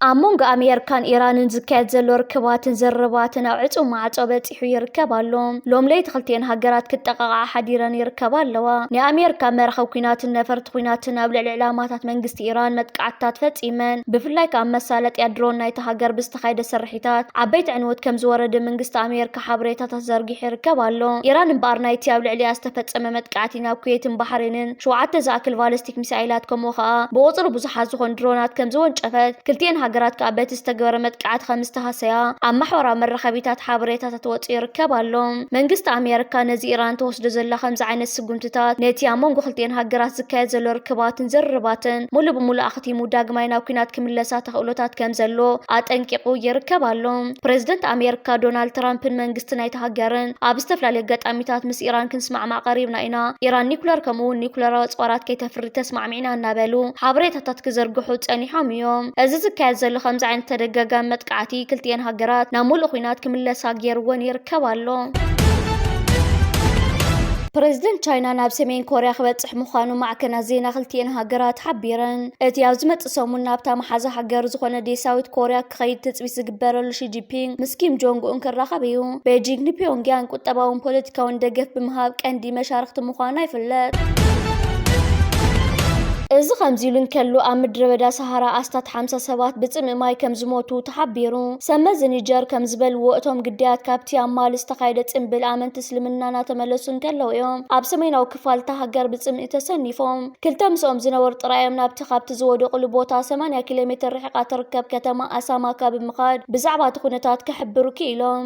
ኣብ መንጎ ኣሜሪካን ኢራንን ዝካየድ ዘሎ ርክባትን ዝርርባትን ኣብ ዕጹው ማዕጾ በጺሑ ይርከብ ኣሎ። ሎም ለይቲ ክልቲኤን ሃገራት ክጠቓቕዓ ሓዲረን ይርከባ ኣለዋ። ናይ ኣሜሪካ መራኸብ ኲናትን ነፈርቲ ኲናትን ኣብ ልዕሊ ዕላማታት መንግስቲ ኢራን መጥቃዕትታት ፈጺመን። ብፍላይ ከኣ መሳለጥያ ድሮን ናይታ ሃገር ብዝተኻየደ ስርሒታት ዓበይቲ ዕንወት ከም ዝወረደ መንግስቲ ኣሜሪካ ሓበሬታታት ዘርጊሑ ይርከብ ኣሎ። ኢራን እምበኣር ናይቲ ኣብ ልዕሊኣ ዝተፈጸመ መጥቃዕቲ ናብ ኩዌትን ባሕሬንን ሸውዓተ ዝኣክል ባለስቲክ ሚሳይላት ከምኡ ከኣ ብቑጽሪ ብዙሓት ዝኾኑ ድሮናት ከም ዝወንጨፈት ክልቲኤን ሃገራት ከኣ በቲ ዝተገበረ መጥቃዕቲ ከም ዝተሃሰያ ኣብ ማሕበራዊ መራኸቢታት ሓበሬታታት ወጺኡ ይርከብ ኣሎ። መንግስቲ ኣሜሪካ ነዚ ኢራን ትወስዶ ዘላ ከምዚ ዓይነት ስጉምትታት ነቲ ኣብ መንጎ ክልቲኤን ሃገራት ዝካየድ ዘሎ ርክባትን ዝርርባትን ሙሉእ ብሙሉእ ኣኽቲሙ ዳግማይ ናብ ኲናት ክምለሳ ተኽእሎታት ከም ዘሎ ኣጠንቂቑ ይርከብ ኣሎ። ፕሬዝደንት ኣሜሪካ ዶናልድ ትራምፕን መንግስቲ ናይታ ሃገርን ኣብ ዝተፈላለዩ ኣጋጣሚታት ምስ ኢራን ክንስማዕማዕ ቀሪብና ኢና፣ ኢራን ኒኩለር ከምኡ እውን ኒኩለራዊ ኣጽዋራት ከይተፍሪ ተስማዕሚዕና እናበሉ ሓበሬታታት ክዘርግሑ ጸኒሖም እዮም። እዚ ዝካየድ ዘሎ ከምዚ ዓይነት ተደጋጋሚ መጥቃዕቲ ክልቲኤን ሃገራት ናብ ሙሉእ ኲናት ክምለሳ ገይርወን ይርከብ ኣሎ። ፕሬዝደንት ቻይና ናብ ሰሜን ኮርያ ክበጽሕ ምዃኑ ማዕከናት ዜና ክልቲኤን ሃገራት ሓቢረን። እቲ ኣብ ዝመጽእ ሰሙን ናብታ መሓዛ ሃገር ዝኾነ ደሳዊት ኮርያ ክኸይድ ትጽቢት ዝግበረሉ ሺ ጂንፒንግ ምስ ኪም ጆንግ ኡን ክራኸብ እዩ። ቤጂንግ ንፒዮንግያንግ ቁጠባውን ፖለቲካውን ደገፍ ብምሃብ ቀንዲ መሻርኽቲ ምዃና ይፍለጥ። እዚ ከምዚ ኢሉ እንከሎ፣ ኣብ ምድረ በዳ ሰሃራ ኣስታት ሓምሳ ሰባት ብጽምኢ ማይ ከም ዝሞቱ ተሓቢሩ። ሰመዚ ኒጀር ከም ዝበልዎ፣ እቶም ግዳያት ካብቲ ኣብ ማሊ ዝተኻየደ ጽምብል ኣመንቲ እስልምና እናተመለሱ እንከለዉ እዮም ኣብ ሰሜናዊ ክፋል እታ ሃገር ብጽምኢ ተሰኒፎም። ክልተ ምስኦም ዝነበሩ ጥራይ እዮም ናብቲ ካብቲ ዝወደቑሉ ቦታ ሰማንያ ኪሎ ሜትር ርሒቓ ትርከብ ከተማ ኣሳማካ ብምኻድ ብዛዕባ እቲ ኩነታት ክሕብሩ ክኢሎም።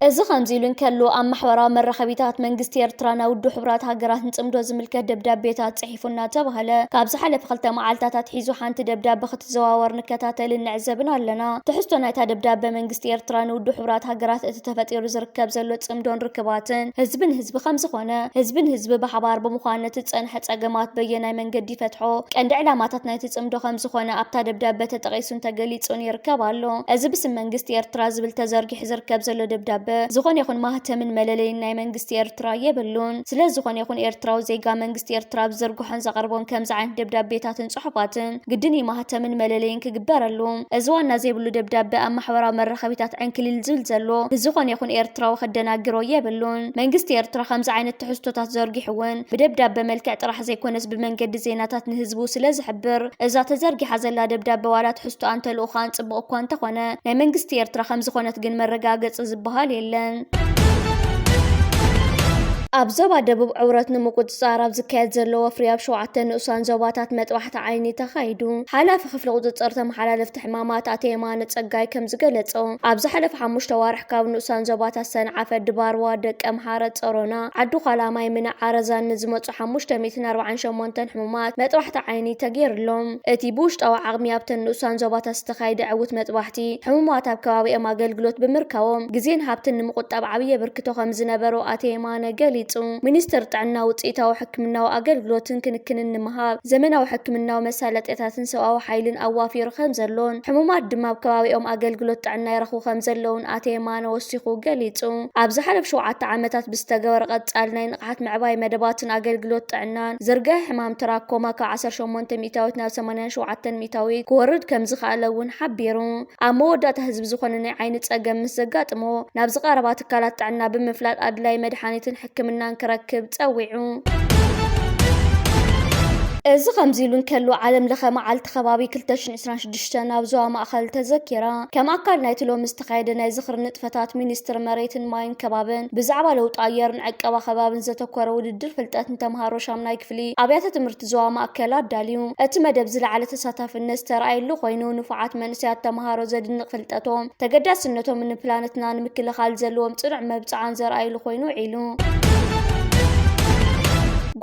እዚ ከምዚ ኢሉ እንከሎ፣ ኣብ ማሕበራዊ መራኸቢታት መንግስቲ ኤርትራ ናብ ውድብ ሕቡራት ሃገራት ንጽምዶ ዝምልከት ደብዳቤታት ጽሒፉ እናተባህለ ካብ ዝሓለፈ ክልተ መዓልታት ኣትሒዙ ሓንቲ ደብዳቤ ክትዘዋወር ንከታተልን ንዕዘብን ኣለና። ትሕዝቶ ናይታ ደብዳቤ መንግስቲ ኤርትራ ንውድብ ሕቡራት ሃገራት እቲ ተፈጢሩ ዝርከብ ዘሎ ጽምዶን ርክባትን ህዝብን ህዝቢ ከም ዝኾነ፣ ህዝብን ህዝቢ ብሓባር ብምዃን ነቲ ዝጸንሐ ጸገማት በየናይ መንገዲ ይፈትሖ ቀንዲ ዕላማታት ናይቲ ጽምዶ ከም ዝኾነ ኣብታ ደብዳቤ ተጠቒሱን ተገሊጹን ይርከብ ኣሎ። እዚ ብስም መንግስቲ ኤርትራ ዝብል ተዘርጊሑ ዝርከብ ዘሎ ደብዳበ ዝኾነ ይኹን ማህተምን መለለይን ናይ መንግስቲ ኤርትራ የብሉን። ስለ ዝኾነ ይኹን ኤርትራዊ ዜጋ መንግስቲ ኤርትራ ኣብ ዝዘርግሖን ዘቕርቦን ከምዚ ዓይነት ደብዳቤታትን ጽሑፋትን ግድን እዩ ማህተምን መለለይን ክግበረሉ። እዚ ዋና ዘይብሉ ደብዳበ ኣብ ማሕበራዊ መራኸቢታት ዕንክሊል ዝብል ዘሎ ንዝኾነ ይኹን ኤርትራዊ ከደናግሮ የብሉን። መንግስቲ ኤርትራ ከምዚ ዓይነት ትሕዝቶታት ዘርጊሑ እውን ብደብዳበ መልክዕ ጥራሕ ዘይኮነስ ብመንገዲ ዜናታት ንህዝቡ ስለ ዝሕብር፣ እዛ ተዘርጊሓ ዘላ ደብዳበ ዋላ ትሕዝቶኣን ተልእኾኣን ጽቡቕ እኳ እንተኾነ፣ ናይ መንግስቲ ኤርትራ ከም ዝኾነት ግን መረጋገጺ ዝበሃል የለን። ኣብ ዞባ ደቡብ ዕውረት ንምቁጽጻር ኣብ ዝካየድ ዘሎ ወፍሪ ኣብ ሸውዓተ ንኡሳን ዞባታት መጥባሕቲ ዓይኒ ተኻይዱ። ሓላፊ ክፍሊ ቁጽጽር ተመሓላለፍቲ ሕማማት ኣቶ የማነ ጸጋይ ከም ዝገለጾ፣ ኣብ ዝሓለፈ ሓሙሽተ ዋርሕ ካብ ንኡሳን ዞባታት ሰንዓፈ፣ ድባርዋ፣ ደቀ ምሓረ፣ ጸሮና፣ ዓዲ ዃላ፣ ማይ ምንዕ፣ ዓረዛን ንዝመጹ ሓሙሽተ ሚእትን ኣርባዓን ሸሞንተን ሕሙማት መጥባሕቲ ዓይኒ ተገይርሎም። እቲ ብውሽጣዊ ዓቕሚ ኣብተን ንኡሳን ዞባታት ዝተኻየደ ዕዉት መጥባሕቲ፣ ሕሙማት ኣብ ከባቢኦም ኣገልግሎት ብምርካቦም ግዜን ሃብትን ንምቁጣብ ዓብዪ ኣበርክቶ ከም ዝነበሮ ኣቶ የማነ ገሊጹ። ሚኒስትር ጥዕና ውጽኢታዊ ሕክምናዊ ኣገልግሎትን ክንክንን ንምሃብ ዘመናዊ ሕክምናዊ መሳለጥያታትን ሰብኣዊ ሓይልን ኣዋፊሩ ከም ዘሎን፣ ሕሙማት ድማ ኣብ ከባቢኦም ኣገልግሎት ጥዕና ይረኽቡ ከም ዘለውን ኣቶ የማነ ወሲኹ ገሊጹ። ኣብ ዝሓለፉ ሸውዓተ ዓመታት ብዝተገበረ ቀጻሊ ናይ ንቕሓት ምዕባይ መደባትን ኣገልግሎት ጥዕናን፣ ዝርግሐ ሕማም ትራኮማ ካብ ዓሰርተ ሸሞንተ ሚእታዊት ናብ ሰማንያን ሸውዓተን ሚእታዊት ክወርድ ከም ዝኸኣለ እውን ሓቢሩ። ኣብ መወዳእታ ህዝቢ ዝኾነ ናይ ዓይኒ ጸገም ምስ ዘጋጥሞ ናብ ዝቐረባ ትካላት ጥዕና ብምፍላጥ ኣድላይ መድሓኒትን ሕክምናን ክረክብ ጸዊዑ። እዚ ከምዚ ኢሉ እንከሎ፣ ዓለም ለኸ መዓልቲ ከባቢ ክልተ ሽሕን ዕስራን ሽዱሽተን ኣብ ዞባ ማእከል ተዘኪራ። ከም ኣካል ናይቲ ሎሚ ዝተኻየደ ናይ ዝኽሪ ንጥፈታት፣ ሚኒስትሪ መሬትን ማይን ከባብን ብዛዕባ ለውጢ ኣየርን ዕቀባ ከባብን ዘተኮረ ውድድር ፍልጠት ንተምሃሮ ሻምናይ ክፍሊ ኣብያተ ትምህርቲ ዞባ ማእከል ኣዳልዩ። እቲ መደብ ዝለዓለ ተሳታፍነት ዝተረኣየሉ ኮይኑ፣ ንፉዓት መንእሰያት ተምሃሮ ዘድንቕ ፍልጠቶም፣ ተገዳስነቶም ንፕላነትና ንምክልኻል ዘለዎም ጽኑዕ መብጽዓን ዘርኣየሉ ኮይኑ ውዒሉ።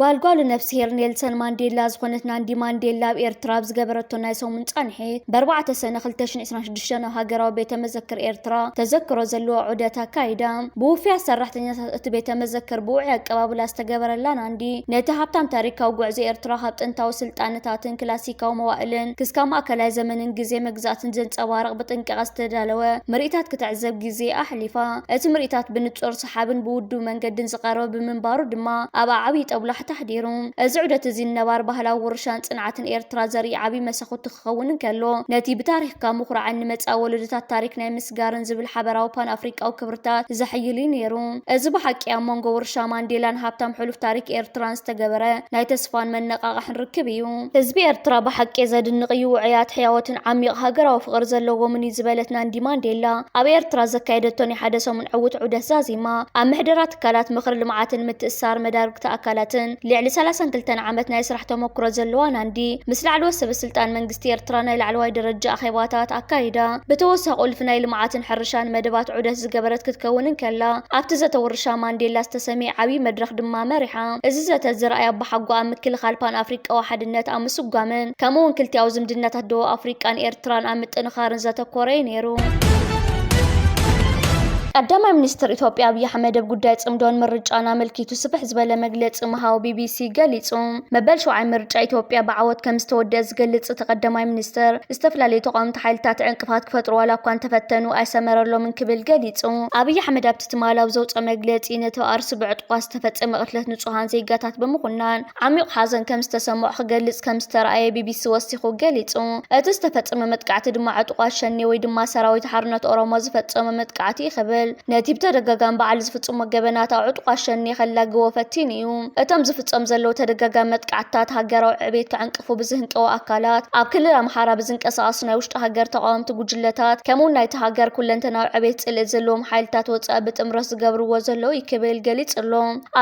ጓልጓሉ ነፍስሄር ኔልሰን ማንዴላ ዝኾነት ናንዲ ማንዴላ ኣብ ኤርትራ ኣብ ዝገበረቶ ናይ ሰሙን ጻንሒት፣ ብኣርባዕተ ሰነ ክልተ ሽሕን ዕስራን ሽዱሽተን ኣብ ሃገራዊ ቤተ መዘክር ኤርትራ ተዘክሮ ዘለዎ ዑደት ኣካይዳ። ብውፉያት ሰራሕተኛታት እቲ ቤተ መዘክር ብውዑይ ኣቀባብላ ዝተገበረላ ናንዲ፣ ነቲ ሃብታም ታሪካዊ ጉዕዞ ኤርትራ ካብ ጥንታዊ ስልጣነታትን ክላሲካዊ መዋእልን ክስካብ ማእከላይ ዘመንን ግዜ መግዛእትን ዘንጸባርቕ ብጥንቃቐ ዝተዳለወ ምርኢታት ክትዕዘብ ግዜ ኣሕሊፋ። እቲ ምርኢታት ብንጹር ሰሓብን ብውዱብ መንገድን ዝቐረበ ብምንባሩ ድማ ኣብ ዓብዪ ጦብላሕ ተሕዲሩ። እዚ ዑደት እዚ ንነባር ባህላዊ ውርሻን ጽንዓትን ኤርትራ ዘርኢ ዓቢ መሰኹቲ ክኸውን እንከሎ፣ ነቲ ብታሪኽካ ምኹራዕን ንመጻኢ ወለዶታት ታሪክ ናይ ምስጋርን ዝብል ሓበራዊ ፓን ኣፍሪቃዊ ክብርታት ዘሐይል እዩ ነይሩ። እዚ ብሓቂ ኣብ መንጎ ውርሻ ማንዴላን ሃብታም ሕሉፍ ታሪክ ኤርትራን ዝተገበረ ናይ ተስፋን መነቓቕሕን ርክብ እዩ። ህዝቢ ኤርትራ ብሓቂ ዘድንቕ እዩ። ውዑያት፣ ሕያዎትን ዓሚቕ ሃገራዊ ፍቕሪ ዘለዎምን እዩ ዝበለት ናንዲ ማንዴላ፣ ኣብ ኤርትራ ዘካየደቶ ናይ ሓደ ሰሙን ዕዉት ዑደት ዛዚማ፣ ኣብ ምሕደራ ትካላት ምኽሪ ልምዓትን ምትእስሳር መዳርግቲ ኣካላትን ልዕሊ ሰላሳን ክልተን ዓመት ናይ ስራሕ ተመክሮ ዘለዋ ናንዲ፣ ምስ ላዕለዎት ሰበ ስልጣን መንግስቲ ኤርትራ ናይ ላዕለዋይ ደረጃ ኣኼባታት ኣካይዳ። ብተወሳኺ፣ ቁልፊ ናይ ልምዓትን ሕርሻን መደባት ዑደት ዝገበረት ክትከውን እንከላ፣ ኣብቲ ዘተ ውርሻ ማንዴላ ዝተሰምየ ዓብዪ መድረኽ ድማ መሪሓ። እዚ ዘተ ዝረኣየ ኣባሓጎ ኣብ ምክልኻል ፓን ኣፍሪቃዊ ሓድነት፣ ኣብ ምስጓምን፣ ከምኡ እውን ክልቲኣዊ ዝምድናታት ደቡብ ኣፍሪቃን ኤርትራን ኣብ ምጥንኻርን ዘተኮረ እዩ ነይሩ። ቀዳማይ ሚኒስትር ኢትዮጵያ ኣብይ ኣሕመድ ኣብ ጉዳይ ጽምዶን ምርጫን ኣመልኪቱ ስፍሕ ዝበለ መግለጺ ምሃቡ ቢቢሲ ገሊጹ። መበል ሸውዓይ ምርጫ ኢትዮጵያ ብዓወት ከም ዝተወደአ ዝገልጽ እቲ ቀዳማይ ሚኒስትር፣ ዝተፈላለዩ ተቓወምቲ ሓይልታት ዕንቅፋት ክፈጥሩ ዋላ እኳ እንተፈተኑ ኣይሰመረሎምን ክብል ገሊጹ። ኣብይ ኣሕመድ ኣብቲ ትማሊ ኣብ ዘውፅኦ መግለጺ፣ ነቲ ኣርሲ ብዕጥቋ ዝተፈጸመ ቅትለት ንጹሃን ዜጋታት ብምኹናን ዓሚቕ ሓዘን ከም ዝተሰምዖ ክገልጽ ከም ዝተረኣየ ቢቢሲ ወሲኹ ገሊጹ። እቲ ዝተፈጸመ መጥቃዕቲ ድማ ዕጡቓት ሸኔ ወይ ድማ ሰራዊት ሓርነት ኦሮሞ ዝፈጸሞ መጥቃዕቲ እዩ ክብል፣ ነቲ ብተደጋጋሚ ባዕሉ ዝፍጽሞ ገበናት ኣብ ዕጡቓት ሸኔ ከላግቦ ፈቲኑ እዩ። እቶም ዝፍጸሙ ዘለዉ ተደጋጋሚ መጥቃዕትታት ሃገራዊ ዕቤት ከዕንቅፉ ብዝህንጠዉ ኣካላት፣ ኣብ ክልል ኣምሓራ ብዝንቀሳቐሱ ናይ ውሽጢ ሃገር ተቓወምቲ ጉጅለታት፣ ከምኡውን ናይቲ ሃገር ኩለንተናዊ ዕቤት ጽልኢ ዘለዎም ሓይልታት ወጻኢ ብጥምረት ዝገብርዎ ዘለዉ እዩ ክብል ገሊጹ ኣሎ።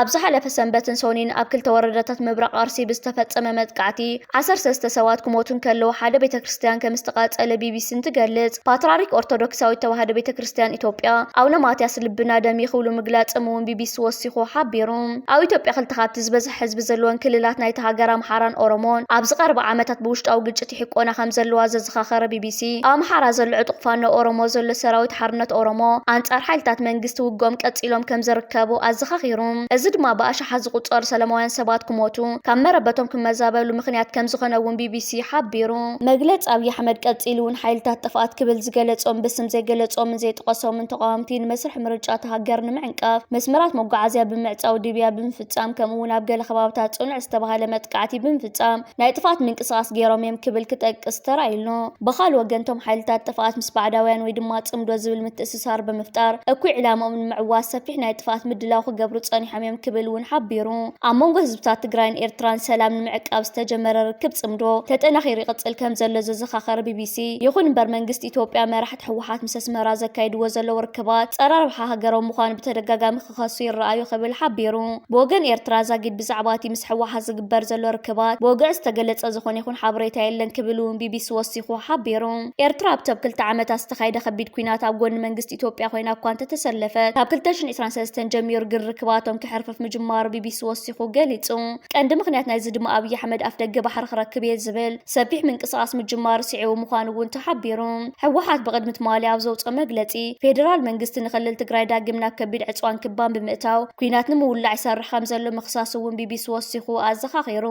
ኣብ ዝሓለፈ ሰንበትን ሰኑይን ኣብ ክልተ ወረዳታት ምብራቕ ኣርሲ ብዝተፈጸመ መጥቃዕቲ ዓሰርተ ሰለስተ ሰባት ክሞቱ እንከለዉ፣ ሓደ ቤተ ክርስቲያን ከም ዝተቓጸለ ቢቢሲ እንትገልጽ፣ ፓትርያርክ ኦርቶዶክሳዊት ተዋህዶ ቤተ ክርስቲያን ኢትዮጵያ ኣቡነ ማትያስ ልብና ደምዩ ክብሉ ምግላጾም እውን ቢቢሲ ወሲኹ ሓቢሩ። ኣብ ኢትዮጵያ ክልተ ካብቲ ዝበዝሐ ህዝቢ ዘለወን ክልላት ናይቲ ሃገር ኣምሓራን ኦሮሞን ኣብዚ ቀረባ ዓመታት ብውሽጣዊ ግጭት ይሕቆና ከም ዘለዋ ዘዘኻኸረ ቢቢሲ፣ ኣብ ኣምሓራ ዘሎ ዕጡቕ ፋኖ ኦሮሞ ዘሎ ሰራዊት ሓርነት ኦሮሞ ኣንጻር ሓይልታት መንግስቲ ውግኦም ቀጺሎም ከም ዝርከቡ ኣዘኻኺሩ። እዚ ድማ ብኣሽሓት ዝቑጸሩ ሰላማውያን ሰባት ክሞቱ፣ ካብ መረበቶም ክመዛበሉ ምኽንያት ከም ዝኾነ እውን ቢቢሲ ሓቢሩ። መግለጺ ኣብይ ኣሕመድ ቀጺሉ እውን ሓይልታት ጥፍኣት ክብል ዝገለጾም ብስም ዘይገለጾምን ዘይጠቐሶምን ተቓወምቲ ንመስርሕ ምርጫ እታ ሃገር ንምዕንቃፍ መስመራት መጓዓዝያ ብምዕጻው ድብያ ብምፍጻም ከምኡ እውን ኣብ ገለ ከባብታት ጽኑዕ ዝተባህለ መጥቃዕቲ ብምፍጻም ናይ ጥፍኣት ምንቅስቓስ ገይሮም እዮም ክብል ክጠቅስ ተራእዩ ኣሎ። ብኻልእ ወገን እቶም ሓይልታት ጥፍኣት ምስ ባዕዳውያን ወይ ድማ ጽምዶ ዝብል ምትእስሳር ብምፍጣር እኩይ ዕላምኦም ንምዕዋት ሰፊሕ ናይ ጥፍኣት ምድላው ክገብሩ ጸኒሖም እዮም ክብል እውን ሓቢሩ። ኣብ መንጎ ህዝብታት ትግራይን ኤርትራን ሰላም ንምዕቃብ ዝተጀመረ ርክብ ጽምዶ ተጠናኺሩ ይቕጽል ከም ዘሎ ዘዘኻኸረ ቢቢሲ፣ ይኹን እምበር መንግስቲ ኢትዮጵያ መራሕቲ ህወሓት ምስ ኣስመራ ዘካይድዎ ዘለዉ ርክባት ጸረ ረብሓ ሃገሮም ምዃኑ ብተደጋጋሚ ክኸሱ ይረኣዩ ክብል ሓቢሩ። ብወገን ኤርትራ ዛጊድ ብዛዕባ እቲ ምስ ህወሓት ዝግበር ዘሎ ርክባት ብወግዒ ዝተገለጸ ዝኾነ ይኹን ሓበሬታ የለን ክብል እውን ቢቢሲ ወሲኹ ሓቢሩ። ኤርትራ ኣብቲ ኣብ ክልተ ዓመታት ዝተኻየደ ከቢድ ኲናት ኣብ ጎኒ መንግስቲ ኢትዮጵያ ኮይና እኳ እንተተሰለፈት፣ ካብ ክልተ ሽሕን ዕስራን ሰለስተን ጀሚሩ ግን ርክባቶም ክሕርፍፍ ምጅማሩ ቢቢሲ ወሲኹ ገሊጹ። ቀንዲ ምኽንያት ናይዚ ድማ ኣብይ ኣሕመድ ኣፍደገ ባሕሪ ክረክብ እየ ዝብል ሰፊሕ ምንቅስቓስ ምጅማሩ ስዒቡ ምዃኑ እውን ተሓቢሩ። ህወሓት ብቕድሚ ትማሊ ኣብ ዘውፅኦ መግለፂ፣ ፌደራል መንግስቲ ንክልል ትግራይ ዳግም ናብ ከቢድ ዕፅዋን ክባን ብምእታው ኲናት ንምውላዕ ይሰርሕ ከም ዘሎ ምኽሳስ እውን ቢቢሲ ወሲኹ ኣዘኻኺሩ።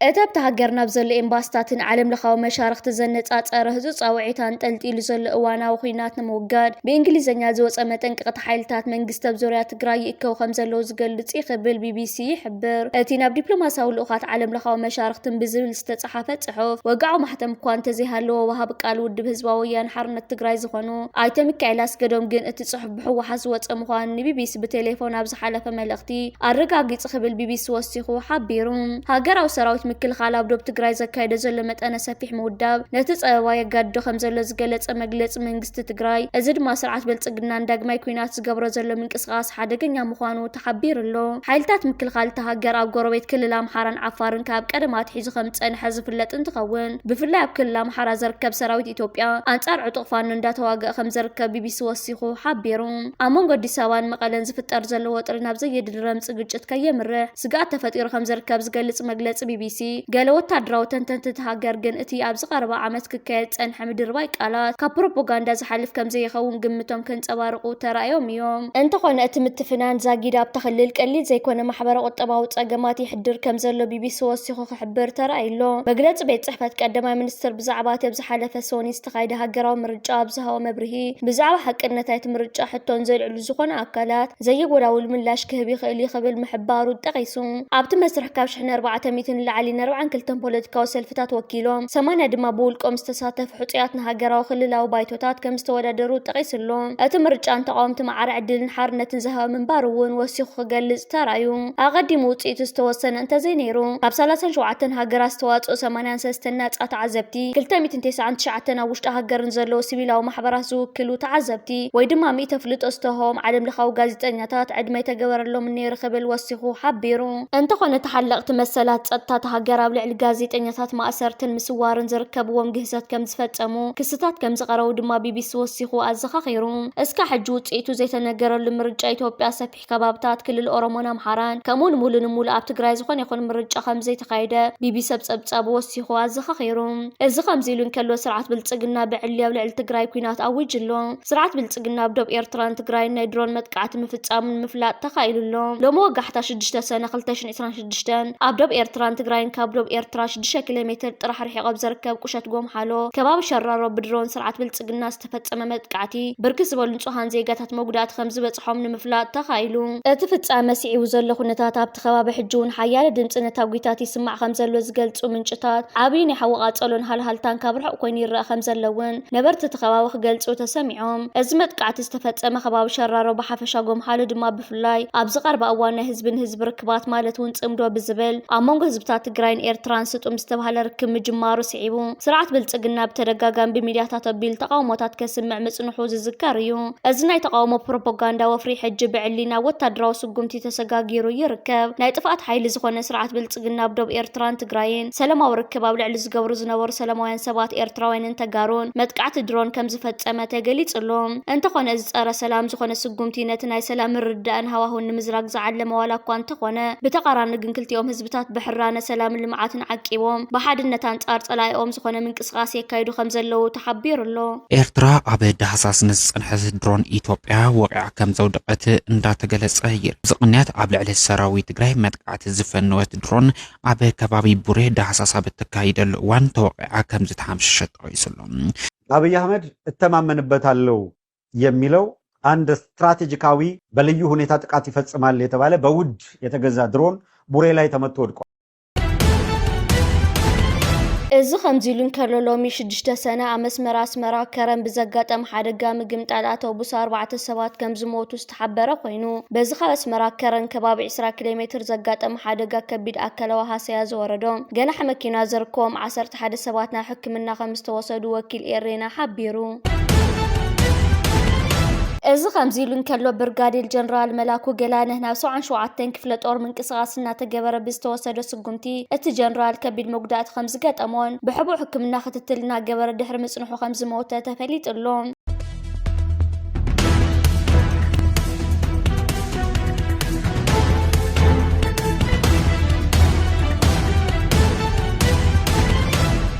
እቲ ኣብታ ሃገር ናብ ዘሎ ኤምባስታትን ዓለም ለኻዊ መሻርኽቲ ዘነጻጸረ ህጹጽ ጻውዒት ኣንጠልጢሉ ዘሎ እዋናዊ ኲናት ንምውጋድ ብእንግሊዝኛ ዝወጸ መጠንቀቕታ ሓይልታት መንግስቲ ኣብ ዙርያ ትግራይ ይእከቡ ከም ዘለዉ ዝገልጽ እዩ ክብል ቢቢሲ ይሕብር። እቲ ናብ ዲፕሎማሲያዊ ልኡኻት ዓለም ለኻዊ መሻርኽትን ብዝብል ዝተጻሓፈ ጽሑፍ ወግዓዊ ማሕተም እኳ እንተዘይሃለዎ፣ ወሃቢ ቃል ውድብ ህዝባዊ ወያነ ሓርነት ትግራይ ዝኾኑ ኣይተ ሚካኤል ኣስገዶም ግን እቲ ጽሑፍ ብህወሓት ዝወጸ ምዃኑ ንቢቢሲ ብቴሌፎን ኣብ ዝሓለፈ መልእኽቲ ኣረጋጊጹ ክብል ቢቢሲ ወሲኹ ሓቢሩ። ሃገራዊ ሰራዊት ምክልኻል ኣብ ዶብ ትግራይ ዘካየዶ ዘሎ መጠነ ሰፊሕ ምውዳብ ነቲ ጸበባ የጋድዶ ከም ዘሎ ዝገለጸ መግለጺ መንግስቲ ትግራይ፣ እዚ ድማ ስርዓት ብልጽግናን ዳግማይ ኲናት ዝገብሮ ዘሎ ምንቅስቓስ ሓደገኛ ምዃኑ ተሓቢሩ ኣሎ። ሓይልታት ምክልኻል እታ ሃገር ኣብ ጎረቤት ክልል ኣምሓራን ዓፋርን ካብ ቀደም ኣትሒዙ ከም ዝጸንሐ ዝፍለጥ እንትኸውን፣ ብፍላይ ኣብ ክልል ኣምሓራ ዝርከብ ሰራዊት ኢትዮጵያ ኣንጻር ዕጡቕ ፋኖ እንዳተዋግአ ከም ዝርከብ ቢቢሲ ወሲኹ ሓቢሩ። ኣብ መንጎ ኣዲስ ኣበባን መቐለን ዝፍጠር ዘሎ ወጥሪ ናብ ዘየድሊ ረምፂ ግጭት ከየምርሕ ስግኣት ተፈጢሩ ከም ዝርከብ ዝገልጽ መግለጺ ቢቢሲ፣ ገለ ወታደራዊ ተንተንቲ እቲ ሃገር ግን እቲ ኣብዚ ቀረባ ዓመት ክካየድ ዝጸንሐ ምድርባይ ቃላት ካብ ፕሮፓጋንዳ ዝሓልፍ ከም ዘይኸውን ግምቶም ከንጸባርቑ ተራእዮም እዮም። እንተኾነ እቲ ምትፍናን ዛጊድ ኣብታ ክልል ቀሊል ዘይኮነ ማሕበረ ቁጠባዊ ጸገማት ይሕድር ከም ዘሎ ቢቢሲ ወሲኹ ክሕብር ተራእዩ ኣሎ። መግለጺ ቤት ጽሕፈት ቀዳማይ ሚኒስትር ብዛዕባ እቲ ኣብ ዝሓለፈ ሰኑይ ዝተኻየደ ሃገራዊ ምርጫ ኣብ ዝሃቦ መብርሂ፣ ብዛዕባ ሓቅነት ናይቲ ምርጫ ሕቶን ዘልዕሉ ዝኾነ ኣካላት ዘየወላውል ምላሽ ክህብ ይኽእል እዩ ክብል ምሕባሩ ጠቒሱ። ኣብቲ መስርሕ ካብ ሽሕን ኣርባዕተ ሚእትን ንላዕሊ ናይ ኣርባዓን ክልተን ፖለቲካዊ ሰልፍታት ወኪሎም፣ ሰማንያ ድማ ብውልቆም ዝተሳተፉ ሕጹያት ንሃገራዊ ክልላዊ ባይቶታት ከም ዝተወዳደሩ ጠቒሱ ኣሎ። እቲ ምርጫ ንተቓወምቲ ማዕረ ዕድልን ሓርነትን ዝሃበ ምንባሩ እውን ወሲኹ ክገልጽ ተራእዩ። ኣቐዲሙ ውጽኢቱ ዝተወሰነ እንተዘይነይሩ፣ ካብ ሰላሳን ሸውዓተን ሃገራት ዝተዋጽኡ ሰማንያን ሰለስተን ናጻ ተዓዘብቲ፣ ክልተ ሚእትን ተስዓን ትሽዓተን ኣብ ውሽጢ ሃገርን ዘለዉ ሲቪላዊ ማሕበራት ዝውክሉ ተዓዘብቲ፣ ወይ ድማ ሚእቲ ኣፍልጦ ዝተዋህቦም ዓለም ለኻዊ ጋዜጠኛታት ዕድመ ኣይተገበረሎምን ነይሩ ክብል ወሲኹ ሓቢሩ። እንተኾነ ተሓለቕቲ መሰላት ጸጥታ እታ ሃገር ኣብ ልዕሊ ጋዜጠኛታት ማእሰርትን ምስዋርን ዝርከብዎም ግህሰት ከም ዝፈጸሙ ክስታት ከም ዝቐረቡ ድማ ቢቢሲ ወሲኹ ኣዘኻኺሩ። እስካብ ሕጂ ውጽኢቱ ዘይተነገረሉ ምርጫ ኢትዮጵያ ሰፊሕ ከባብታት ክልል ኦሮሞን ኣምሓራን ከምኡውን ሙሉ ንሙሉ ኣብ ትግራይ ዝኾነ ይኹን ምርጫ ከም ዘይተኻየደ ቢቢሲ ኣብ ጸብጻቡ ወሲኹ ኣዘኻኺሩ። እዚ ከምዚ ኢሉ እንከሎ ስርዓት ብልጽግና ብዕሊ ኣብ ልዕሊ ትግራይ ኲናት ኣዊጁ ኣሎ። ስርዓት ብልጽግና ኣብ ዶብ ኤርትራን ትግራይን ናይ ድሮን መጥቃዕቲ ምፍጻሙ ንምፍላጥ ተኻኢሉ ኣሎ። ሎሚ ወጋሕታ ሽዱሽተ ሰነ ክልተ ሽሕን ዕስራን ሽዱሽተን ኣብ ዶብ ኤርትራን ትግራይን ካብ ዶብ ኤርትራ ሽዱሽተ ኪሎ ሜትር ጥራሕ ርሒቑ ኣብ ዝርከብ ቁሸት ጎምሓሎ ከባቢ ሸራሮ ብድሮን ስርዓት ብልጽግና ዝተፈጸመ መጥቃዕቲ ብርክት ዝበሉ ንጹሃን ዜጋታት መጉዳእቲ ከም ዝበጽሖም ንምፍላጥ ተኻኢሉ። እቲ ፍጻመ ስዒቡ ዘሎ ኩነታት ኣብቲ ከባቢ ሕጂ እውን ሓያለ ድምጺ ነታጒታት ይስማዕ ከም ዘሎ ዝገልጹ ምንጭታት፣ ዓብዪ ናይ ሓዊ ቃጸሎን ሃልሃልታን ካብ ርሑቕ ኮይኑ ይረኣ ከም ዘሎ እውን ነበርቲ እቲ ከባቢ ክገልጹ ተሰሚዖም። እዚ መጥቃዕቲ ዝተፈጸመ ከባቢ ሸራሮ ብሓፈሻ ጎምሓሎ ድማ ብፍላይ ኣብዚ ቀረባ እዋን ናይ ህዝቢ ንህዝቢ ርክባት ማለት እውን ጽምዶ ብዝብል ኣብ መንጎ ህዝብታት ትግራይን ኤርትራን ስጡም ዝተባህለ ርክብ ምጅማሩ ስዒቡ ስርዓት ብልጽግና ብተደጋጋሚ ብሚድያታት ኣቢሉ ተቃውሞታት ከስምዕ ምጽንሑ ዝዝከር እዩ። እዚ ናይ ተቃውሞ ፕሮፓጋንዳ ወፍሪ ሕጂ ብዕሊ ናብ ወታደራዊ ስጉምቲ ተሰጋጊሩ ይርከብ። ናይ ጥፍኣት ሓይሊ ዝኾነ ስርዓት ብልጽግና ኣብ ዶብ ኤርትራን ትግራይን ሰላማዊ ርክብ ኣብ ልዕሊ ዝገብሩ ዝነበሩ ሰላማውያን ሰባት ኤርትራውያንን ተጋሩን መጥቃዕቲ ድሮን ከም ዝፈጸመ ተገሊጹ ኣሎ። እንተኾነ እዚ ጸረ ሰላም ዝኾነ ስጉምቲ ነቲ ናይ ሰላም ምርድዳእን ሃዋሁን ንምዝራግ ዝዓለመ ዋላ እኳ እንተኾነ፣ ብተቓራኒ ግን ክልቲኦም ህዝብታት ብሕራነ ሰላምን ልምዓትን ዓቂቦም ብሓድነት ኣንጻር ጸላኢኦም ዝኾነ ምንቅስቃስ የካይዱ ከም ዘለዉ ተሓቢሩ ኣሎ። ኤርትራ ኣብ ዳህሳስ ንዝጸንሐት ድሮን ኢትዮጵያ ወቒዓ ከም ዘውደቐት እንዳተገለጸ ይርከብ። እዚ ቅንያት ኣብ ልዕሊ ሰራዊት ትግራይ መጥቃዕቲ ዝፈነወት ድሮን ኣብ ከባቢ ቡሬ ዳህሳስ ኣብ እተካይደሉ እዋን ተወቒዓ ከም ዝተሓምሸሸት ጠቒሱ ኣሎ። አብይ አህመድ እተማመንበታለሁ የሚለው አንድ ስትራቴጂካዊ በልዩ ሁኔታ ጥቃት ይፈጽማል የተባለ በውድ የተገዛ ድሮን ቡሬ ላይ ተመቶ ወድቋል። እዚ ከምዚ ኢሉ እንከሎ ሎሚ ሽዱሽተ ሰነ ኣብ መስመር ኣስመራ ከረን ብዘጋጠመ ሓደጋ ምግምጣል ኣውቶቡስ ኣርባዕተ ሰባት ከም ዝሞቱ ዝተሓበረ ኮይኑ፣ በዚ ካብ ኣስመራ ከረን ከባቢ ዕስራ ኪሎ ሜትር ዘጋጠመ ሓደጋ ከቢድ ኣካላዊ ሃሰያ ዝወረዶም ገናሒ መኪና ዘርከቦም ዓሰርተ ሓደ ሰባት ናብ ሕክምና ከም ዝተወሰዱ ወኪል ኤሬና ሓቢሩ። እዚ ከምዚ ኢሉ እንከሎ ብርጋዴር ጀነራል መላኩ ገላነህ ናብ ሰብዓን ሸውዓተን ክፍለ ጦር ምንቅስቃስ እናተገበረ ብዝተወሰደ ስጉምቲ እቲ ጀነራል ከቢድ መጉዳእቲ ከም ዝገጠሞን ብሕቡእ ሕክምና ክትትል እናገበረ ድሕሪ ምጽንሑ ከም ዝሞተ ተፈሊጡ ኣሎ።